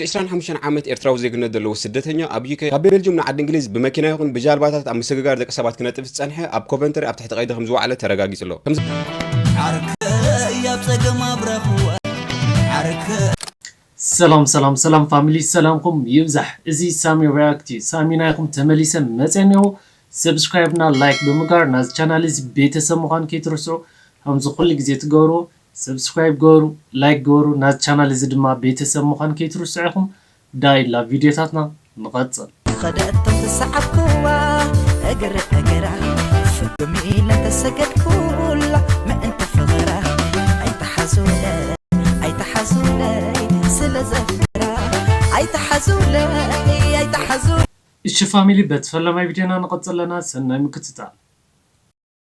ዒስራን ሓሙሽተን ዓመት ኤርትራዊ ዜግነት ዘለዎ ስደተኛ ኣብ ዩ ኬ ካብ ቤልጅም ንዓዲ እንግሊዝ ብመኪና ይኹን ብጃልባታት ኣብ ምስግጋር ደቂ ሰባት ክነጥፍ ዝጸንሐ ኣብ ኮቨንተሪ ኣብ ትሕቲ ቀይዲ ከም ዝወዓለ ተረጋጊጹ ኣሎ። ከም ዓርከይ ኣብ ጸገም ኣብራኽዋ ዓርከይ ሰላም ሰላም ሰላም ፋሚሊ ሰላምኩም ይብዛሕ። እዚ ሳሚ ሪያክት እዩ። ሳሚ ናይኹም ተመሊሰ መፅየ እኒኦ። ሰብስክራይብ እና ላይክ ብምግባር ናዚ ቻናል እዚ ቤተሰብ ምዃን ከይትርስዑ። ከምዚ ኩሉ ግዜ ትገብርዎ ሰብስክራይብ ገበሩ፣ ላይክ ገበሩ፣ ናዚ ቻናል እዚ ድማ ቤተሰብ ምዃን ከይትርስዑ ኢኹም። ዳይ ላብ ቪድዮታትና ንቐፅል። ከደእቶም ዝሰዓብክዋ እግሪ እግራ ፍግም ኢለ ተሰገድኩላ ምእንቲ ፍቕራ ኣይተሓዙለይ ኣይተሓዙለይ ስለ ዘፍቅራ ኣይተሓዙለይ ኣይተሓዙለይ እሺ ፋሚሊ በቲ ፈለማይ ቪድዮና ንቐፅል ኣለና። ሰናይ ምክትታል።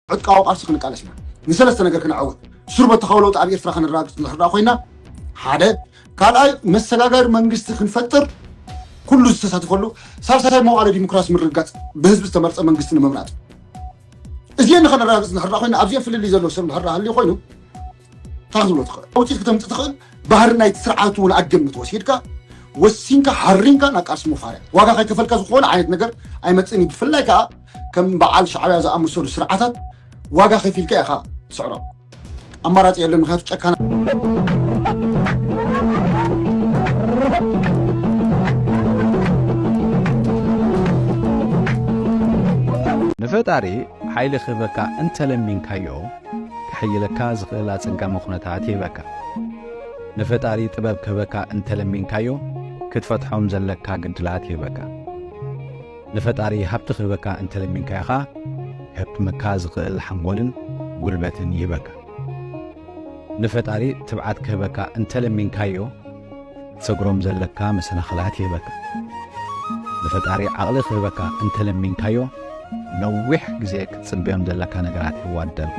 ዕጥቃዊ ቃልሲ ክንቃለስ ኢና። ንሰለስተ ነገር ክነዕውት፣ ስሩር በተኻዊ ለውጢ ኣብ ኤርትራ ከነረጋግጽ እንድሕር ደኣ ኮይና፣ ሓደ፣ ካልኣይ መሰጋገሪ መንግስቲ ክንፈጥር ኩሉ ዝተሳተፈሉ፣ ሳልሳይ መዋዕለ ዲሞክራሲ ምርግጋጽ ብህዝቢ ዝተመርጸ መንግስቲ ንምምራጽ። እዚኤን ንኸነረጋግጽ እንድሕር ደኣ ኮይና ኣብዚኤን ፍልልይ ዘለዎ ሰብ እንድሕር ደኣ ሃልዩ ኮይኑ እንታይ ክትብሎ ትኽእል? ውጽኢት ክተምጽእ ትኽእል ባህሪ ናይቲ ስርዓት እውን ኣገምት ወሲድካ ወሲንካ ሓሪንካ ናብ ቃልሲ ምፋርያ ዋጋ ከይከፈልካ ዝኾነ ዓይነት ነገር ኣይመጽእን እዩ። ብፍላይ ከዓ ከም በዓል ሻዕብያ ዝኣመሰሉ ስርዓታት ዋጋ ከፊልካ ኢኻ ትስዕሮም። ኣማራፂ የለን ምክንያቱ ጨካና ንፈጣሪ ሓይሊ ክህበካ እንተለሚንካዮ ከሕይለካ ዝኽእል ኣጸጋሚ ኩነታት ይህበካ። ንፈጣሪ ጥበብ ክህበካ እንተለሚንካዮ ክትፈትሖም ዘለካ ግድላት ይህበካ። ንፈጣሪ ሃብቲ ክህበካ እንተለሚንካዮ ኸኣ ከህብትመካ ዝኽእል ሓንጎልን ጉልበትን ይህበካ። ንፈጣሪ ትብዓት ክህበካ እንተለሚንካዮ ክትሰግሮም ዘለካ መሰናኽላት ይህበካ። ንፈጣሪ ዓቕሊ ክህበካ እንተለሚንካዮ ነዊሕ ግዜ ክትጽበዮም ዘለካ ነገራት የዋድደልካ።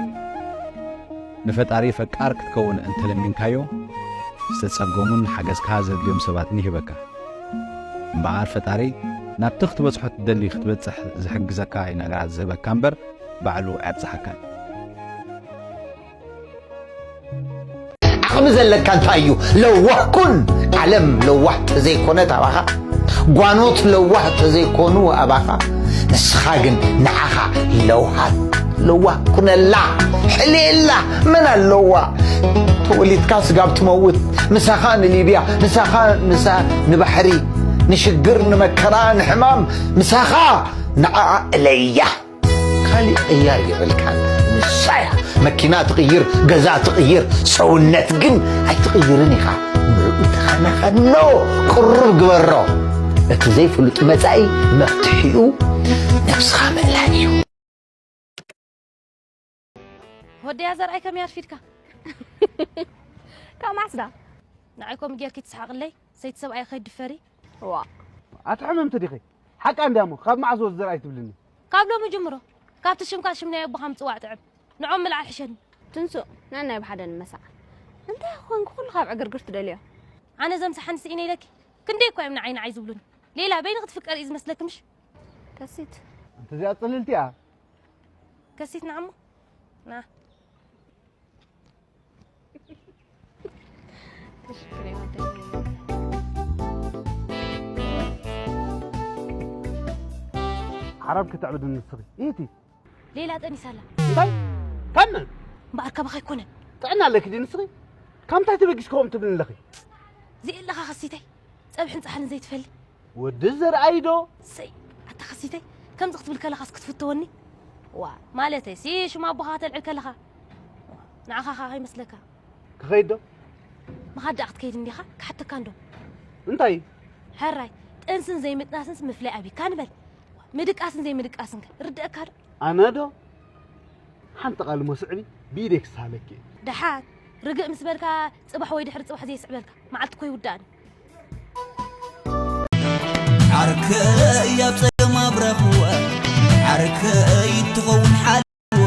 ንፈጣሪ ፈቃር ክትከውን እንተለሚንካዮ ዝተጸገሙን ሓገዝካ ዘድልዮም ሰባትን ይህበካ። እምበኣር ፈጣሪ ናብቲ ክትበጽሖ ትደሊ ክትበጽሕ ዝሕግዘካ እዩ ነገራት ዝህበካ እምበር ባዕሉ ኣየብጽሓካን። ዓቕሚ ዘለካ እንታይ እዩ? ለዋህ ኩን። ዓለም ለዋህ ተዘይኮነት ኣባኻ፣ ጓኖት ለዋህ ተዘይኮኑ ኣባኻ፣ ንስኻ ግን ንዓኻ ለውሃት ለዋህ ኩነላ፣ ሕልየላ። መን ኣለዋ? ተወሊድካ ስጋብ ትመውት ምሳኻ ንሊብያ፣ ምሳኻ ምሳ ንባሕሪ፣ ንሽግር፣ ንመከራ፣ ንሕማም ምሳኻ ንዓኣ እለያ። ካሊእ ቅያር የብልካን። ንሳ እያ መኪና ትቕይር፣ ገዛ ትቕይር፣ ሰውነት ግን ኣይትቕይርን ኢኻ። ንዕኡ ተኸናኸኖ፣ ቅሩብ ግበሮ። እቲ ዘይፍሉጥ መጻኢ መፍትሒኡ ነብስኻ ምእላይ እዩ። ወደያ ዘርኣይ ከመይ ኣርፊድካ? ካብ ማዕስዳ ንዓይ ከምኡ ጌርኪ ትስሓቕለይ ሰይቲ ሰብኣይ ከይድፈሪ። ዋ ኣቲ ሕምምቲ ዲኺ? ሓቃ እንድያ እሞ ካብ መዓስ ወዲ ዘርኣይ ትብልኒ? ካብ ሎሚ ጅምሮ ካብቲ ሽምካ ሽም ናይ ኣቦኻ ምጽዋዕ ጥዕም። ንዖም ምልዓል ሕሸኒ። ትንሱ ነናይ ብሓደ ንመሳዕ። እንታይ ኮንኪ ኩሉ ካብ ዕግርግር ትደልዮ? ኣነ ዘምስሓኒ ስኢነ ኢለኪ ክንደይ እኳ እዮም ንዓይ ንዓይ ዝብሉኒ። ሌላ በይንኺ ትፍቀሪ እዩ ዝመስለኪ ምሽ? ከሲት ኣንተ እዚኣ ጽልልቲ እያ። ከሲት ንዓሞ ና ዓረብ ክትዕብድ ንስኺ ኢቲ ሌላ ጠኒሳ ኣላ። እንታይ? ካብ መን? እምበኣር ካባኻ ኣይኮነን። ጥዕና ኣለኪ ድዩ ንስኺ? ካብ ምንታይ ተበጊስኪ ከምኡ ትብልኒ ኣለኺ? ዘየለኻ ከሲተይ ጸብሕን ጻሕልን ዘይትፈሊ። ወዲ ዘርኣይ ዶ? ሰይ ኣታ ከሲተይ ከምዚ ክትብል ከለኻስ ክትፍተወኒ? ዋ ማለተይሲ ሽም ኣቦኻ ከተልዕል ከለኻ ንዓኻ ከኣ ከይመስለካ። ክኸይድ ዶ? ምኻድ ደኣ ክትከይድ እንዲኻ ክሓተካ እንዶ። እንታይ? ሕራይ ጥንስን ዘይምጥናስንስ ምፍላይ ኣቢካ ንበል። ምድቃስን ዘይምድቃስን ከ ርድኣካ ዶ? ኣነ ዶ? ሓንቲ ቓል እሞ ስዕቢ ብኢደይ ክስሃለኪ እየ። ደሓን ርግእ ምስ በልካ ጽባሕ ወይ ድሕሪ ጽባሕ ዘይስዕበልካ መዓልቲ እኮ ይውዳእን እዩ። ዓርከይ ኣብ ጸገም ኣብ ራኽዋ ዓርከይ ትኸውን ሓልዋ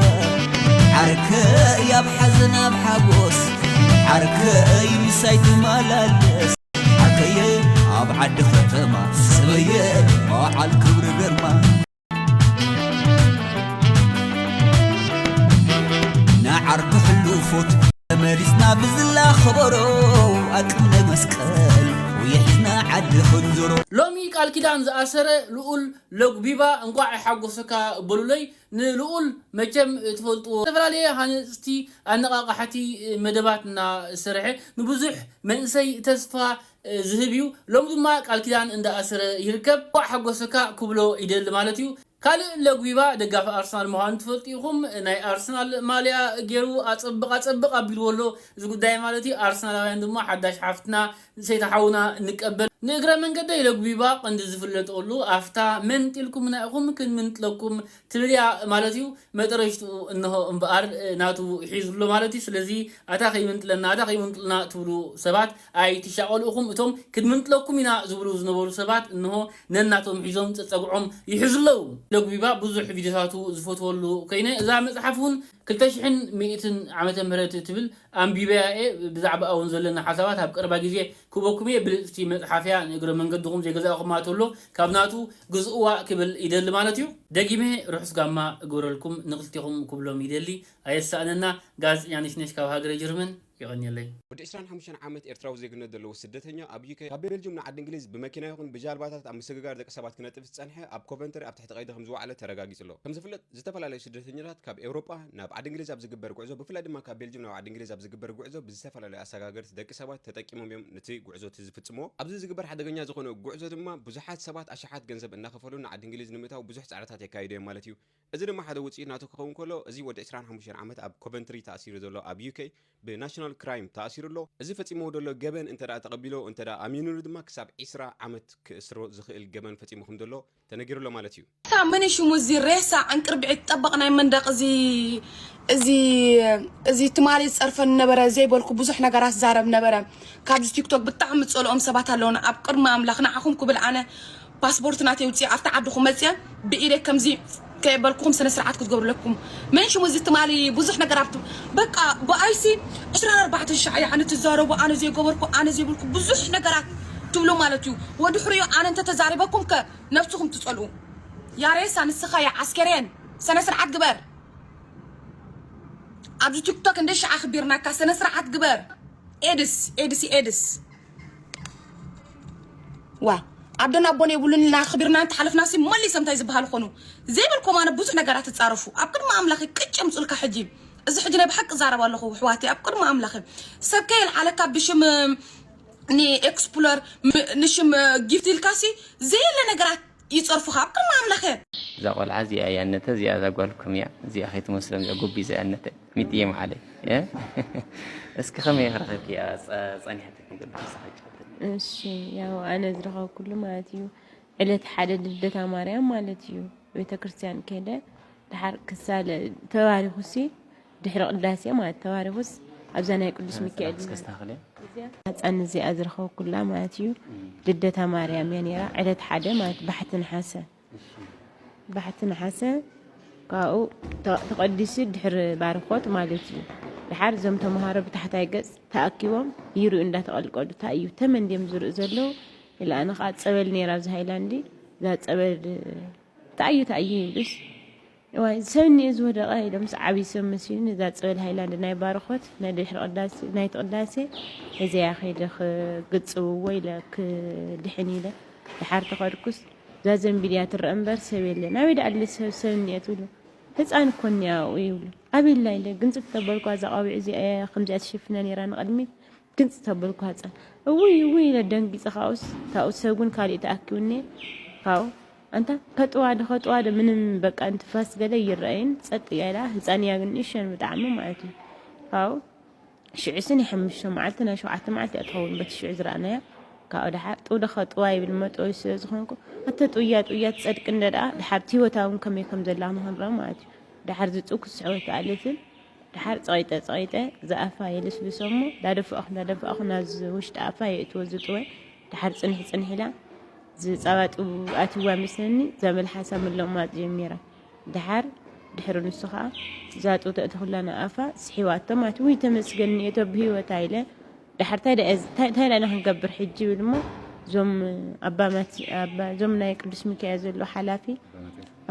ዓርከይ ኣብ ሓዘን ኣብ ሓጎስ ዓርከይ ምሳይ ትመላለስ ዓርከየ ኣብ ዓዲ ከተማ ሰበየ በዓል ክብሪ ግርማ ንዓርኪ ሕሉፎት ተመሊስና ብዝላ ከበሮ ኣቅምነ መስቀል ወየ ሒዝና ሎሚ ቃል ኪዳን ዝኣሰረ ልኡል ለጉቢባ እንቋዕ ሓጎሰካ በሉለይ። ንልኡል መቸም ትፈልጥዎ፣ ዝተፈላለየ ሃነፅቲ ኣነቓቓሕቲ መደባት እናሰርሐ ንብዙሕ መንእሰይ ተስፋ ዝህብ እዩ። ሎም ድማ ቃል ኪዳን እንዳኣሰረ ይርከብ። እንቋዕ ሓጎሰካ ክብሎ ይደሊ ማለት እዩ። ካልእ ለጉቢባ ደጋፊ ኣርሰናል ምዃኑ ትፈልጡ ኢኹም። ናይ ኣርሰናል ማልያ ገይሩ ኣጸብቕ ኣጸብቕ ኣቢልዎ ኣሎ እዚ ጉዳይ ማለት እዩ። ኣርሰናላውያን ድማ ሓዳሽ ሓፍትና ንሰይቲ ሓውና ንቀበል። ንእግረ መንገደይ ለጉቢባ ቀንዲ ዝፍለጠሉ ኣፍታ መንጢልኩምና ኢኹም ክንምንጥለኩም ትብል እያ ማለት እዩ። መጠረሽትኡ እንሆ እምበኣር ናቱ ሒዙ ኣሎ ማለት እዩ። ስለዚ ኣታ ከይምንጥለና ኣታ ከይምንጥልና ትብሉ ሰባት ኣይትሻቐሉ ኢኹም። እቶም ክንምንጥለኩም ኢና ዝብሉ ዝነበሩ ሰባት እንሆ ነናቶም ሒዞም ጸጸግዖም ይሕዙ ኣለዉ። ለጉቢባ ብዙሕ ቪድዮታቱ ዝፈትወሉ ኮይነ እዛ መጽሓፍ እውን ክልተ ሽሕን ሚእትን ዓመተ ምህረት ትብል ኣንቢበያ እየ። ብዛዕባኣ እውን ዘለና ሓሳባት ኣብ ቀረባ ግዜ ክበኩም እየ። ብልጽቲ መጽሓፍ እያ። ንእግረ መንገድኹም ዘይገዛእኹማ ተሎ ካብ ናቱ ግዝእዋ ክብል ይደሊ ማለት እዩ። ደጊመ ርሑስ ጋማ እግበረልኩም ንክልቴኹም ክብሎም ይደሊ። ኣየሳእነና። ጋዜጠኛ ነሽነሽ ካብ ሃገረ ጀርመን። የቐንየለይ። ወዲ ዕስራን ሓሙሽተን ዓመት ኤርትራዊ ዜግነት ዘለዎ ስደተኛ ኣብ ዩኬ ካብ ቤልጅም ንዓዲ እንግሊዝ ብመኪና ይኹን ብጃልባታት ኣብ ምስግጋር ደቂ ሰባት ክነጥፍ ዝጸንሐ ኣብ ኮቨንተሪ ኣብ ትሕቲ ቀይዲ ከም ዝወዓለ ተረጋጊጹ ኣሎ። ከም ዝፍለጥ ዝተፈላለዩ ስደተኛታት ካብ ኤውሮጳ ናብ ዓዲ እንግሊዝ ኣብ ዝግበር ጉዕዞ ብፍላይ ድማ ካብ ቤልጅም ናብ ዓዲ እንግሊዝ ኣብ ዝግበር ጉዕዞ ብዝተፈላለዩ ኣሰጋገርቲ ደቂ ሰባት ተጠቂሞም እዮም ነቲ ጉዕዞ እቲ ዝፍጽምዎ። ኣብዚ ዝግበር ሓደገኛ ዝኾነ ጉዕዞ ድማ ብዙሓት ሰባት ኣሽሓት ገንዘብ እናኸፈሉ ንዓዲ እንግሊዝ ንምእታው ብዙሕ ጻዕርታት የካይዱ እዮም ማለት እዩ። እዚ ድማ ሓደ ውጽኢት ናቱ ክኸውን ከሎ እዚ ወዲ ዕስራን ሓሙሽተን ዓመት ኣብ ኮቨንትሪ ተኣሲሩ ዘሎ ኣብ ዩኬ ብናሽናል ክራይም ተኣሲሩ ኣሎ። እዚ ፈጺምዎ ዘሎ ገበን እንተ ደኣ ተቐቢሎ እንተ ደኣ ኣሚኑሉ ድማ ክሳብ ዕስራ ዓመት ክእስሮ ዝኽእል ገበን ፈጺሙ ከም ዘሎ ተነጊሩ ኣሎ ማለት እዩ። ሬሳ መን ሽሙ እዚ ሬሳ ዕንቅርቢዒ ጠበቕ ናይ መንደቕ እዚ እዚ እዚ ትማሊ ዝጸርፈን ነበረ ዘይበልኩ ብዙሕ ነገራት ዛረብ ነበረ። ካብዚ ቲክቶክ ብጣዕሚ ዝጸልኦም ሰባት ኣለውን ኣብ ቅድሚ ኣምላኽ ንዓኹም ክብል ኣነ ፓስፖርት ናተይ ውፅእ ኣብቲ ዓድኹም መፅየ ብኢደይ ከምዚ ከየበልኩኹም ስነ ስርዓት ክትገብሩ ኣለኩም። መን ሽሙ እዚ ትማሊ ብዙሕ ነገር ኣብቲ በቃ ብኣይሲ ዕስራን ኣርባዕተን ሻዕ እያ ኣነ ትዛረቡ ኣነ ዘይገበርኩ ኣነ ዘይብልኩ ብዙሕ ነገራት ትብሉ ማለት እዩ። ወድሕሪኡ ኣነ እንተተዛሪበኩም ከ ነብስኹም ትፀልኡ። ያሬሳ ንስኻ እያ ዓስከሬን ስነ ስርዓት ግበር። ኣብዚ ቲክቶክ እንደ ሻዕ ኣኽቢርናካ ስነ ስርዓት ግበር። ኤድስ ኤድስ ኤድስ ዋ ኣደና ኣቦን የብሉን ኢልና ኣኽቢርና እንተሓለፍና ሲ መሊሶም እንታይ ዝበሃል ኾኑ ዘይበልኩም ኣነ ብዙሕ ነገራት ትፃረፉ ኣብ ቅድሚ ኣምላኽ ቅጭ ምፁልካ ሕጂ። እዚ ሕጂ ናይ ብሓቂ ዛረብ ኣለኹ ኣሕዋተይ ኣብ ቅድሚ ኣምላኽ ሰብ ከየልዓለካ ብሽም ንኤክስፕሎር ንሽም ጊፍት ኢልካ ሲ ዘየለ ነገራት ይፀርፉኻ ኣብ ቅድሚ ኣምላኽ። እዛ ቆልዓ እዚኣ እያ ነተ እዚኣ እዛ ጓልኩም እያ እዚኣ ከይትመስሎም እዚኣ ጎቢዛ እያ ነተ ሚጥየ መዓለይ። እስኪ ከመይ ረኺብክያ ጸኒሐትኪ ዘሎ ተሳኺጫ? እሺ ያው ኣነ ዝረኸብኩሉ ማለት እዩ ዕለት ሓደ ልደታ ማርያም ማለት እዩ ቤተክርስትያን ከይደ ደሓር ክሳለ ተባሪኹሲ ድሕሪ ቅዳሴ ማለት ተባሪኹስ ኣብዛ ናይ ቅዱስ ሚካኤል ከስተኻኽል እያ። ህፃን እዚኣ ዝረኸብኩላ ማለት እዩ ልደታ ማርያም እያ ነይራ ዕለት ሓደ ማለት ባሕቲ ነሓሰ ባሕቲ ነሓሰ ካብኡ ተቐዲሱ ድሕሪ ባርኾት ማለት እዩ። ደሓር እዞም ተምሃሮ ብታሕታይ ገፅ ተኣኪቦም ይርእዩ እንዳተቐልቀሉ እንታይ እዩ ተመን ድዮም ዝርእዩ ዘለዉ ኢለ ኣነ ከዓ ፀበል ነይራ ኣብዚ ሃይላንዲ እዛ ፀበል ተኣዩ ተኣዩ ይብሉስ እዋይ ሰብ እኒኦ ዝወደቐ ኢሎም ምስ ዓብዪ ሰብ መሲሉኒ እዛ ፀበል ሃይላንድ ናይ ባርኾት ናይ ድሕሪ ቅዳሴ ናይቲ ቅዳሴ ሒዘያ ከይደ ክግፅውዎ ኢለ ክድሕን ኢለ ደሓር ተኸድኩስ እዛ ዘንቢል እያ ትረአ እምበር ሰብ የለን ኣበይ ደኣ ኣለ ሰብ ሰብ እኒኦ ትብሉ ህፃን እኮ እኒኣ ኣብኡ ይብሉ ኣበይ ኣላ ኢለ ግንፅል ተበልኳ እዛ ቆቢዕ እዚኣ እያ ከምዚኣ ትሽፍና ነይራ ንቕድሚት ግንፂ ተበልኩ ህፃን እውይ እውይ ኢለ ደንጊፀ ካብኡስ ካብኡ ሰብ እውን ካሊእ ተኣኪቡ እኒአ ካብኡ ኣንታ ከጥዋ ዶ ከጥዋ ዶ ምንም በቃ እንትፋስ ገለ ይረኣይን ጸጥ እያ ኢላ ህፃን እያ ግን ንእሸን ብጣዕሚ ማለት እዩ ካብኡ ሽዑ ስኒ ሓሙሽተ መዓልቲ ናይ ሸውዓተ መዓልቲ እያ ትኸውን በቲ ሽዑ ዝረኣናያ ካብኡ ደሓር ጥው ዶ ከጥዋ ይብል መጥወይ ስለ ዝኾንኩ ኣተ ጥውያ ጥውያ ትጸድቂ እንደ ደኣ ደሓር እቲ ህይወታ እውን ከመይ ከም ዘላ ንኽንረኣ ማለት እዩ ደሓር ዝጥው ክትስሕቦ ኣይከኣለትን ደሓር ጸቒጠ ጸቒጠ ዝኣፋ የልስልሶ እሞ ዳደፋእኹ ዳደፋእኹ ናብዚ ውሽጢ ኣፋ የእትዎ ዝጥወ ደሓር ጽንሕ ጽንሕ ኢላ ዝጻባጥቡ ኣትዋ መስለኒ እዛ መልሓሳ ምልቕማጥ ጀሚራ ደሓር ድሕሪ ንሱ ኸኣ እዛ ጡብ ተእትኹላ ንኣፋ ስሒባቶ ማለት ውይ ተመስገን እኒኤቶ ብህይወታ ኢለ ደሓር ታይ ደኣ ክንገብር ሕጂ ይብል እሞ እዞም ኣባ ማቲ ኣባ እዞም ናይ ቅዱስ ሚካኤል ዘሎ ሓላፊ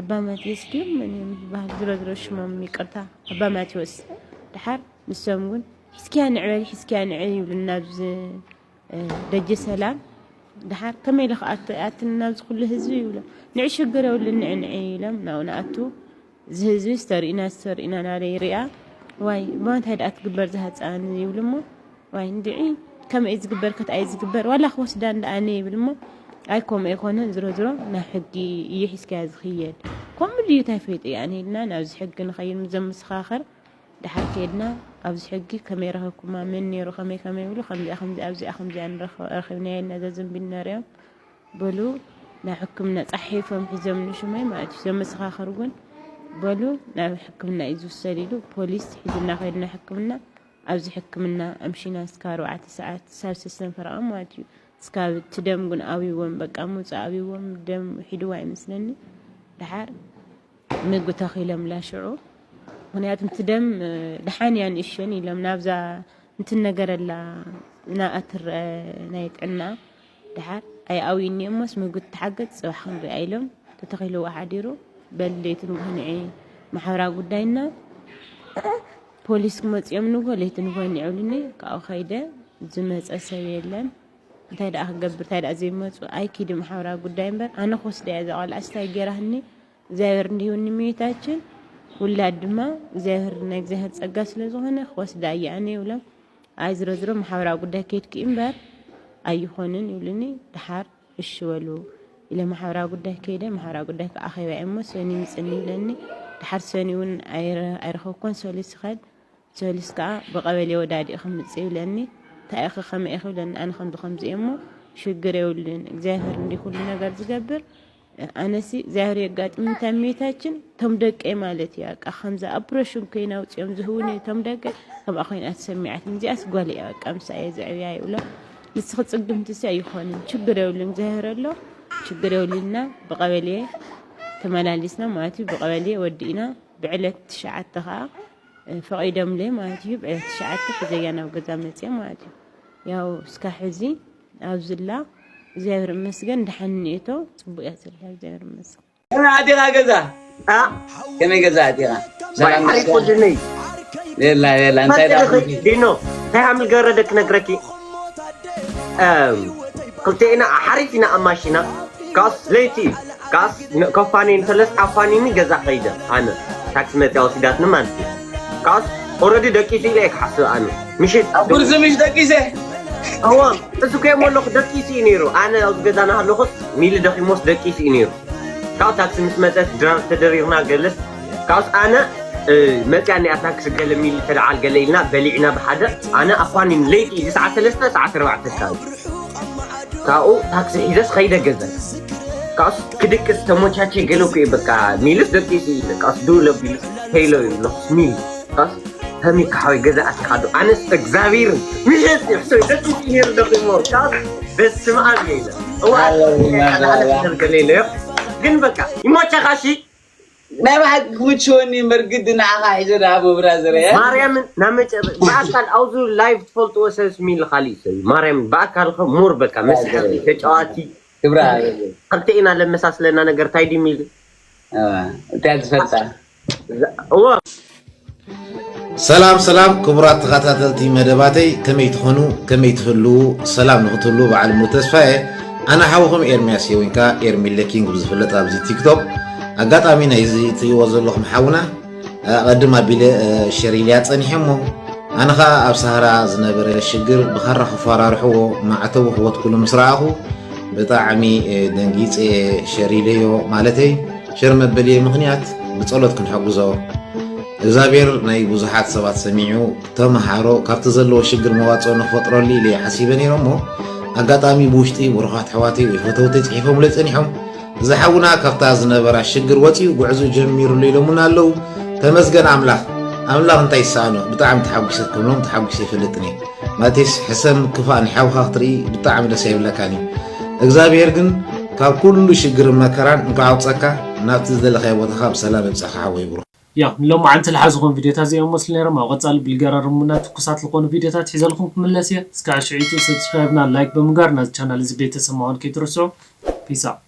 ኣባ ማቴዎስ ድዮም መን እዮም ዝበሃል ዝሮ ዝሮ ሽሞም ይቅርታ ኣባ ማቴዎስ ደሓር ንሶም እውን ሒዝክያ ንዕበል ሒዝክያ ንዕበል ይብሉና ኣብዚ ደጀ ሰላም ድሓር ከመይ ኢለ ክኣቱ ኣትን ናብዚ ኩሉ ህዝቢ ይብሎ። ንዒ ሽግር የብሉን፣ ንዒ ንዒ ኢሎም ናብኡ ንኣቱ። እዚ ህዝቢ ዝተርእዩና ዝተርእዩና ናበይ ይሪኣ። ዋይ ብምንታይ ደኣ ትግበር እዛ ህፃን ይብሉ እሞ፣ ዋይ እንድዒ ከምኡ እዩ ዝግበር ከትኣይ ዝግበር ዋላ ክወስዳ እንዳ ኣነ ይብል እሞ፣ ኣይ ከምኡ ኣይኮነን። ዝሮ ዝሮ ናብ ሕጊ እዩ ሒዝካያ ዝኽየድ። ከምኡ ድዩ እንታይ ፈይጡ እየ ኣነ ኢልና ናብዚ ሕጊ ንኸይድ ምስ ዘመሰኻኽር ድሓር ከይድና ኣብዚ ሕጊ ከመይ ረኸብኩማ፣ መን ነይሩ፣ ከመይ ከመይ ይብሉ፣ ከምዚኣ ከምዚኣ ኣብዚኣ ከምዚኣ ንረኸ- ረኺብናዮ ኢልና ዘዘንቢልና ሪኦም በሉ ናብ ሕክምና ፃሒፎም ሒዞም ንሽመይ ማለት እዩ። ዘመሰኻኽር እውን በሉ ናብ ሕክምና እዩ ዝውሰድ ኢሉ ፖሊስ ሒዝና ከይድና ሕክምና ኣብዚ ሕክምና ኣምሺና እስካ ኣርባዕተ ሰዓት ሳብ ሰሰን ፈረቓ ማለት እዩ። እስካ እቲ ደም ግን ኣብይዎም በቃ ሙፃ ኣብይዎም ደም ሒድዋ ይመስለኒ ድሓር ምግቢ ተኺሎምላ ሽዑ። ምኽንያቱ እቲ ደም ድሓን እያ ንእሸን ኢሎም ናብዛ እንትነገረላ ናብኣ ትረአ ናይ ጥዕና ድሓር ኣይኣውይኒ እሞስ ምግቢ ትሓገዝ ፅባሕ ክንሪኣ ኢሎም ተተኺልዋ ሓዲሩ። በል ለይቲ ንግሆ ንዒ ማሕበራዊ ጉዳይና ፖሊስ ክመፅኦም ንግሆ ለይቲ ንግሆ ንዒ ብሉኒ። ካብኡ ከይደ ዝመፀ ሰብ የለን። እንታይ ደኣ ክገብር እንታይ ደኣ ዘይመፁ ኣይኪድ ማሕበራዊ ጉዳይ እምበር ኣነ ክወስዳ እያ እዛ ቆልዓ ስታይ ገይራህኒ። እግዚኣብሔር እንዲሁኒ ምኒታችን ውላድ ድማ እግዚኣብሔር ናይ እግዚኣብሔር ጸጋ ስለ ዝኾነ ክወስዳ እየ ኣነ ይብሎም። ኣይ ዝሮ ዝሮ ማሕበራዊ ጉዳይ ከይድኪ እምበር ኣይኾንን ይብልኒ። ድሓር እሺ በሉ ኢለ ማሕበራዊ ጉዳይ ከይደ ማሕበራዊ ጉዳይ ከዓ ኣኼባ እሞ ሰኒ ምጽኒ ይብለኒ። ድሓር ሰኒ እውን ኣይረ- ኣይረኸብኩን ሰሉስ ይኸድ ሰሉስ ከዓ ብቐበሌ ወዳዲኡ ክምጽእ ይብለኒ። እንታይ ኢኺ ከመይ ኢኺ ይብለኒ። ኣነ ከምዚ ከምዚ እየ እሞ ሽግር የብሉን እግዚኣብሔር እንዲ ኩሉ ነገር ዝገብር ኣነሲ እግዚኣብሔር የጋጥም እንታይ እመቤታችን ቶም ደቀይ ማለት እያ በቃ ከምዛ ኦፕሬሽን ኮይና ኣውፅኦም ዝህቡኒ ቶም ደቀይ ከምኣ ኮይና ተሰሚዓትኒ እዚኣስ ጓል እያ በቃ ምሳኣ እየ ዘዕብያ ይብሎ ንስኺ ፅግምትሲ ኣይኾንን ችግር የብሉን እግዚኣብሔር ኣሎ ችግር የብሉና ብቐበሌ ተመላሊስና ማለት እዩ ብቐበሌ ወዲእና ብዕለት ትሽዓተ ከዓ ፈቒዶምለይ ማለት እዩ ብዕለት ትሽዓተ ሒዘያ ናብ ገዛ መፅየ ማለት እዩ ያው እስካ ሕዚ ኣብዝላ እግዚኣብሔር ይመስገን ደሓን እኒኤቶ ፅቡቅ እያ ዘላ እግዚኣብሔር ይመስገን ኣዴኻ ገዛ ኣ ከመይ ገዛ ኣዴኻ ሰላም ሓሪፍ ወድነይ ሌላ ሌላ እንታይ ዲኖ እንታይ ሓምል ገረደ ክነግረኪ ክልቴና ሓሪፍ ኢና ኣብ ማሽና ካስ ለይቲ እዩ ካስ ከፋኒ እንተለስ ኣፋኒኒ ገዛ ከይደ ኣነ ታክሲ መፅያ ወሲዳትኒ ማለት እዩ ካስ ኦረዲ ደቂሱ ኢለ እየ ክሓስብ ኣነ ምሽት ኣብ ቁርሲ ምሽ ደቂሰ እዋ እዚ ከየሞ ኣለኹ ደቂሱ እዩ ነይሩ ኣነ ኣብዚ ገዛና ኣለኹስ ሚሊ ደኺሞስ ደቂሱ እዩ ነይሩ ካብ ታክሲ ምስ መፀት ድራር ተደሪርና ገለስ ካብስ ኣነ መፅያ እኒኣ ታክሲ ገለ ሚሊ ተደዓል ገለ ኢልና በሊዕና ብሓደ ኣነ ኣፋኒን ለይቲ እዩ ሰዓት ሰለስተ ሰዓት ኣርባዕተ ኣካባቢ ካብኡ ታክሲ ሒዘስ ኸይደ ገዘ ካብስ ክድቅስ ተሞቻቼ ገለ እኮ እዩ በቃ ሚልስ ደቂሱ እዩ በቃ ስ ድውል ኣቢሉ ተይሎ እዩ ለኹስ ሚል ካብስ ከመይ ክሓወይ ገዛ ኣቲኻ ዶ ኣነስ እግዚኣብሔር ምሸት ይሕሰብ ደቂሱ እዩ ነይሩ ደቂሞ ካብስ በስመ ኣብ እየ ኢለ እዋ ገለ ኢለዮ ግን በቃ ይሞቻኻ ሺ ናይ ብሓቂ ክምችወኒ እምበር ግዲ ንዓኻ ሒዘ ደኣ መብራዘረ እያ። ማርያምን ናብ መጨረ ብኣካል ኣብዚ ላይቭ ትፈልጥዎ ሰብስ ሚሊ ካሊእ ሰብ እዩ ማርያምን ብኣካል ከ ሞር በቃ መስሓቂ ተጫዋቲ ክብራ ክልተ ኢና ለመሳስለና ነገር ታይ ድዩ ሚሊ እዋ እንታይ ትፈልጣ እዋ ሰላም ሰላም ክቡራት ተኸታተልቲ መደባተይ ከመይ ትኾኑ ከመይ ትህልዉ ሰላም ንኽትህልዉ በዓል ሙሉ ተስፋ እየ ኣነ ሓውኹም ኤርምያስ እየ ወይንካ ኤርሚለ ኪንግ ብዝፍለጥ ኣብዚ ቲክቶክ ኣጋጣሚ ናይዚ ትሪእዎ ዘለኹም ሓውና ኣቐድም ኣቢለ ሸር ኢለያ ጸኒሐ እሞ ኣነ ኸኣ ኣብ ሳህራ ዝነበረ ሽግር ብኻራ ክፈራርሕዎ ማዕተቡ ክወትኩሉ ምስ ረኣኹ ብጣዕሚ ደንጊጸ እየ ሸር ኢለዮ ማለተይ ሸር መበልየ ምኽንያት ብጸሎት ክንሕግዞ እግዚኣብሔር ናይ ብዙሓት ሰባት ሰሚዑ ተምሃሮ ካብቲ ዘለዎ ሽግር መዋፅኦ ንክፈጥረሉ ኢለ እየ ሓሲበ ነይረ እሞ ኣጋጣሚ ብውሽጢ ብሩኻት ኣሕዋተይ ወይ ፈተውተይ ፅሒፎምለይ ፀኒሖም እዚ ሓውና ካብታ ዝነበራ ሽግር ወፂኡ ጉዕዙ ጀሚሩሉ ኢሎሙና ኣለዉ ተመስገን ኣምላኽ ኣምላኽ እንታይ ይሰኣኖ ብጣዕሚ ተሓጒሰ ክብሎም ተሓጒሰ ይፈልጥን እየ ማለተይስ ሕሰም ክፋእ ንሓውካ ክትርኢ ብጣዕሚ ደስ ኣይብለካን እዩ እግዚኣብሔር ግን ካብ ኩሉ ሽግርን መከራን እንኳዕ ኣውፀካ ናብቲ ዝደለካዮ ቦታ ከዓ ብሰላም የብፅሕካ ሓወይ ብሩኽ። ያው ንሎማዓንቲ ልሓዝኹም ቪድዮታት እዚኦም መስሉ ነይሮም ኣብ ቀፃሊ ብልገራርሙና ትኩሳት ልኾኑ ቪድዮታት ሒዘልኹም ክምለስ እየ እስካዕ ሽዑ ዩቱብ ሰብስክራይብ ና ላይክ ብምግባር ናዚ ቻናል እዚ ቤተሰብ ምዃን ከይትርስዑ ፒስ ኣውት።